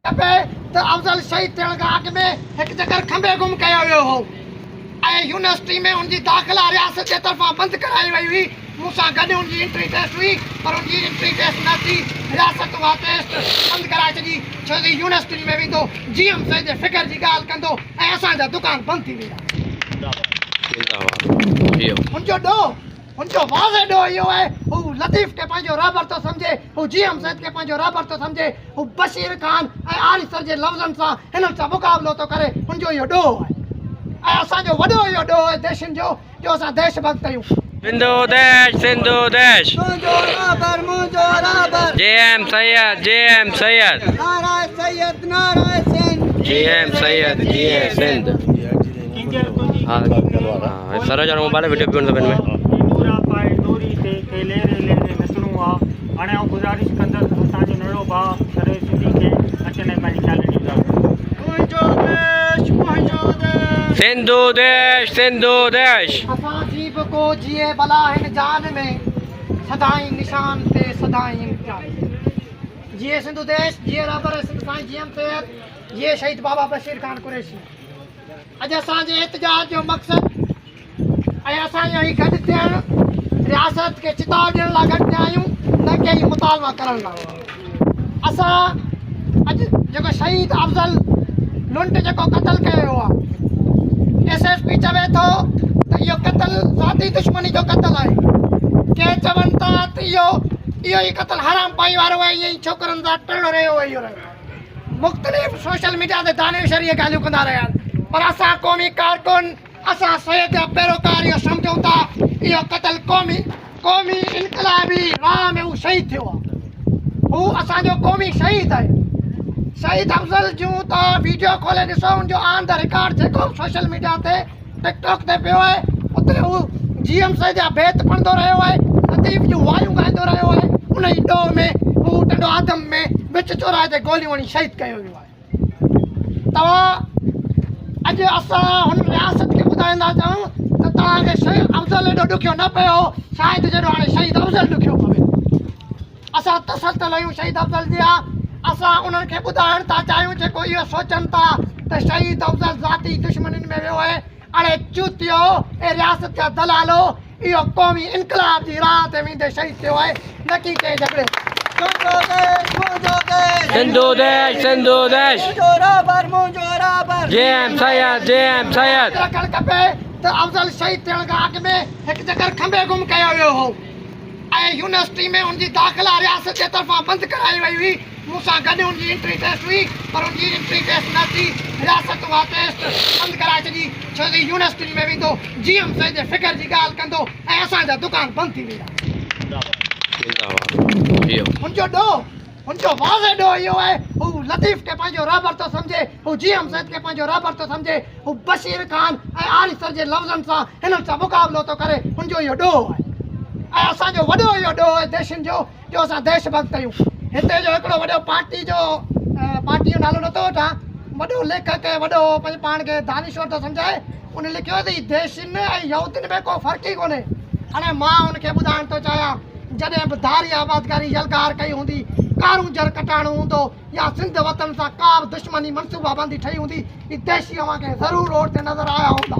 کپي ته افضل شهيد ٿيڻ کان اڳ ۾ هڪ چڪر کنڀي گم ڪيو ويو هو ۽ يونيورسٽي ۾ ان جي داخلا رياست جي طرفان بند ڪرائي وئي هئي. مون سان گڏ ان جي انٽري ٽيسٽ هئي پر ان جي انٽري ٽيسٽ نه ٿي. رياست اها ٽيسٽ بند ڪرائي ڇڏي ڇو ته هي يونيورسٽين ۾ ويندو جي ايم سيد جي فڪر جي ڳالهه ڪندو ۽ اسان جا دڪان بند ٿي ويندا. هن جو ڏوهه هن جو واضح ڏوهه اهو آهي هو لطيف کي پنهنجو رهبر ٿو سمجهي، هو جي ايم سيد کي پنهنجو رهبر ٿو سمجهي، هو بشير خان ۽ آريسر جي لفظن سان هنن سان مقابلو ٿو ڪري، هن جو اهو ڏوهه آهي ۽ اسان جو وڏو اهو ڏوهه آهي ديشين جو جو اسان ديش ڀڳت آهيون. سنڌو ديش سنڌو ديش. تنهنجو رهبر منهنجو رهبر. G M Syed G M Syed. نعره Syed نعره Sindh. جي ايم سيد جي سنڌ. ها سر جو موبائل وڊيو پيون سڀن ۾. ڏورا پائي ڏوري تي کي ليري ليري نچڻو آ هاڻي آئون گذارش ڪندس اسان جو ننڍڙو ڀاء سرويچ سنڌي کي اچن ۽ پنهنجي خيالن جو اظهار ڪن. منهنجو ديش منهنجو ديش. سنڌو ديش سنڌو ديش. اسان جي به ڪو جيئي بلا هن جان ۾، سدائين نشان تي سدائين امتياز. جيئي سنڌو ديش جيئي رهبر سنڌ سائين جي ايم سيد جيئي شهيد بابا بشير خان قريشي. اڄ اسان جي احتجاج جو مقصد ۽ اسان جو هي گڏ ٿيڻ رياست کي چتاء ڏيڻ لاء گڏ ٿيا آهيون نه ڪي هي مطالبا ڪرڻ لاء. اسان اڄ جيڪو شهيد افضل لنڊ جيڪو قتل ڪيو ويو آهي ايس ايس پي چوي ٿو ته اهو قتل ذاتي دشمني جو قتل آهي، ڪي چون ٿا ته اهو اهو ئي قتل حرام پائي وارو آهي، ائين ئي ڇوڪرن سان ٽرڙ رهيو اهو رهيو. مختلف سوشل ميڊيا تي دانشور اهي ڳالهيون ڪندا رهيا آهن پر اسان قومي ڪارڪن اسان سيد جا پيروڪار اهو سمجهون ٿا اهو قتل قومي قومي انقلابي راهه ۾ هو شهيد ٿيو آهي هو اسان جو قومي شهيد آهي شهيد افضل جون ته ويڊيو کولي ڏسو ان جو آن the record جيڪو به سوشل ميڊيا تي ٽڪ ٽاڪ تي پيو آهي اتي هو جي ايم سيد جا بيت پڙهندو رهيو آهي لطيف جون وايون ڳائيندو رهيو آهي ان ئي ڏوهه ۾ هو ٽنڊو آدم ۾ وچ چوراهي تي گوليون هڻي شهيد ڪيو ويو آهي توهان اڄ اسان هن رياست کي ٻڌائيندا چاهيون ته توهان کي شهيد افضل ايڏو ڏکيو نه پيو هو شايد جيڏو هاڻي شهيد افضل ڏکيو پوي. اسان تسلسل آهيون شهيد افضل جيان اسان انهن کي ٻڌائڻ ٿا چاهيون جيڪو اهو سوچن ٿا ته شهيد افضل ذاتي دشمنين ۾ ويو آهي اڙي چوتيو اي رياست جا دلالو اهو قومي انقلاب جي راهه تي ويندي شهيد ٿيو آهي نه ڪي ڪنهن جهڳڙي Sindhu Desh Sindhu Desh. G M Syed G M Syed. رکڻ کپي ته افضل شهيد ٿيڻ کان اڳ ۾ هڪ چڪر کنڀي گم ڪيو ويو هو. ۽ يونيورسٽي ۾ ان جي داخلا رياست جي طرفان بند ڪرائي وئي هئي. مون سان گڏ ان جي انٽري ٽيسٽ هئي پر ان جي انٽري ٽيسٽ نه ٿي. رياست اها ٽيسٽ بند ڪرائي ڇڏي ڇو ته هي يونيورسٽين ۾ ويندو جي ايم سيد جي فڪر جي ڳالهه ڪندو ۽ اسان جا دڪان بند ٿي ويندا. هن جو ڏوهه هن جو واضح ڏوهه اهو آهي هو لطيف کي پنهنجو رهبر ٿو سمجهي، هو جي ايم سيد کي پنهنجو رهبر ٿو سمجهي، هو بشير خان ۽ آريسر جي لفظن سان هنن سان مقابلو ٿو ڪري، هن جو اهو ڏوهه آهي ۽ اسان جو وڏو اهو ڏوهه آهي ديشين جو جو اسان ديش ڀڳت آهيون. هتي جو هڪڙو وڏو پارٽي جو پارٽي جو نالو نٿو وٺان وڏو ليکڪ ۽ وڏو پنهنجو پاڻ کي دانشور ٿو سمجهائي ان لکيو ته هي ديشين ۽ يهودين ۾ ڪو فرق ئي ڪونهي. هاڻي مان ان کي ٻڌائڻ ٿو چاهيان جڏهن به ڌاري آبادگاري يلغار ڪئي هوندي، ڪارونجهر ڪٽاڻو هوندو يا سنڌ وطن سان ڪا به دشمني منصوبه بندي ٺهي هوندي، هي ديشي اوهان کي ضرور روڊ تي نظر آيا هوندا.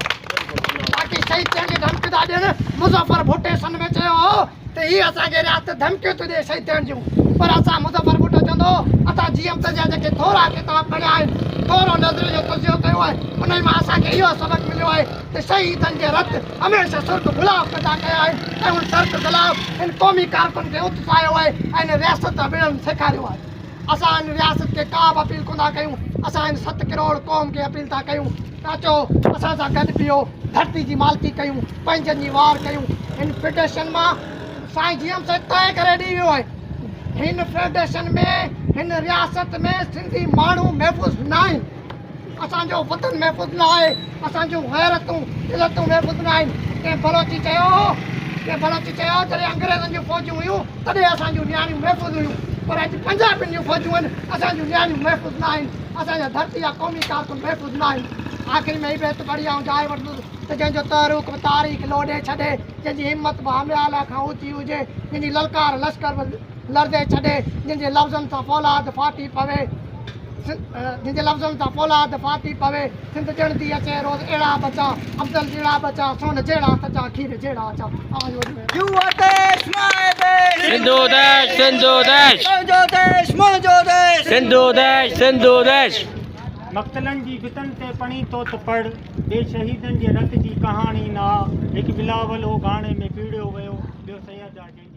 باقي شهيد ٿيڻ جي ڌمڪيون ٿا ڏين، مظفر ڀٽي سن ۾ چيو هو ته هي اسان کي رياست ڌمڪيون ٿي ڏئي شهيد ٿيڻ جون، پر اسان مظفر ڀٽو چوندو هو اسان جي ايم سيد جا جيڪي ٿورا ڪتاب پڙهيا آهن، ٿورو نظريي جو تجزيو ڪيو آهي، انهي مان اسان کي اهو سبق مليو آهي ته شهيدن جي رت هميشه سرخ گلاب پيدا ڪيا آهن ۽ ان سرخ گلاب هن قومي ڪارڪن کي اتساهيو آهي ۽ هن رياست سان وڙهڻ سيکاريو آهي. اسان هن رياست کي ڪا به اپيل ڪونه ٿا ڪيون، اسان هن ست ڪروڙ قوم کي اپيل ٿا ڪيون ته اچو اسان سان گڏ بيهو، ڌرتي جي مالڪي ڪيون، پنهنجن جي واهر ڪيون. هن فيڊريشن مان سائين جي ايم سيد طئي ڪري ڏئي ويو آهي، هن فيڊريشن ۾ هن رياست ۾ سنڌي ماڻهو محفوظ ناهن. اسان جو وطن محفوظ نه آهي، اسان جون غيرتون، عزتون محفوظ نه آهن. ڪنهن بلوچي چيو هو، ڪنهن بلوچي چيو هو جڏهن انگريزن جون فوجون هيون تڏهن اسان جون نياڻيون محفوظ هيون پر اڄ پنجابين جون فوجون آهن اسان جون نياڻيون محفوظ نه آهن، اسان جا ڌرتي جا قومي ڪارڪن محفوظ نه آهن. آخري ۾ هي بيت پڙهي آئون جاء وٺندس ته جنهن جو تحرڪ به تاريخ لوڏي ڇڏي، جنهن جي همت به همياله کان اوچي هجي، جنهن جي للڪار لشڪر به لرزي ڇڏي، جنهن جي لفظن سان فولاد ڦاٽي پوي. جن جي لفظن تان فولاد ڦاٽي پوي، سنڌ ڄڻندي اچي روز اهڙا ٻچا، افضل جهڙا ٻچا، سون جهڙا سچا، کير جهڙا اچا. اوهان جي وڏي مهرباني. يو ديش ماء ديش. سنڌو ديش سنڌو ديش. تنهنجو ديش منهنجو ديش. سنڌو ديش سنڌو ديش. مقتلن جي ڀتن تي پڻي تو ته پڙ، ٻي شهيدن جي رت جي ڪهاڻي نه آ، هڪ بلاول هو گهاڻي ۾ پيڙيو ويو، ٻيو سيد آ جنهن.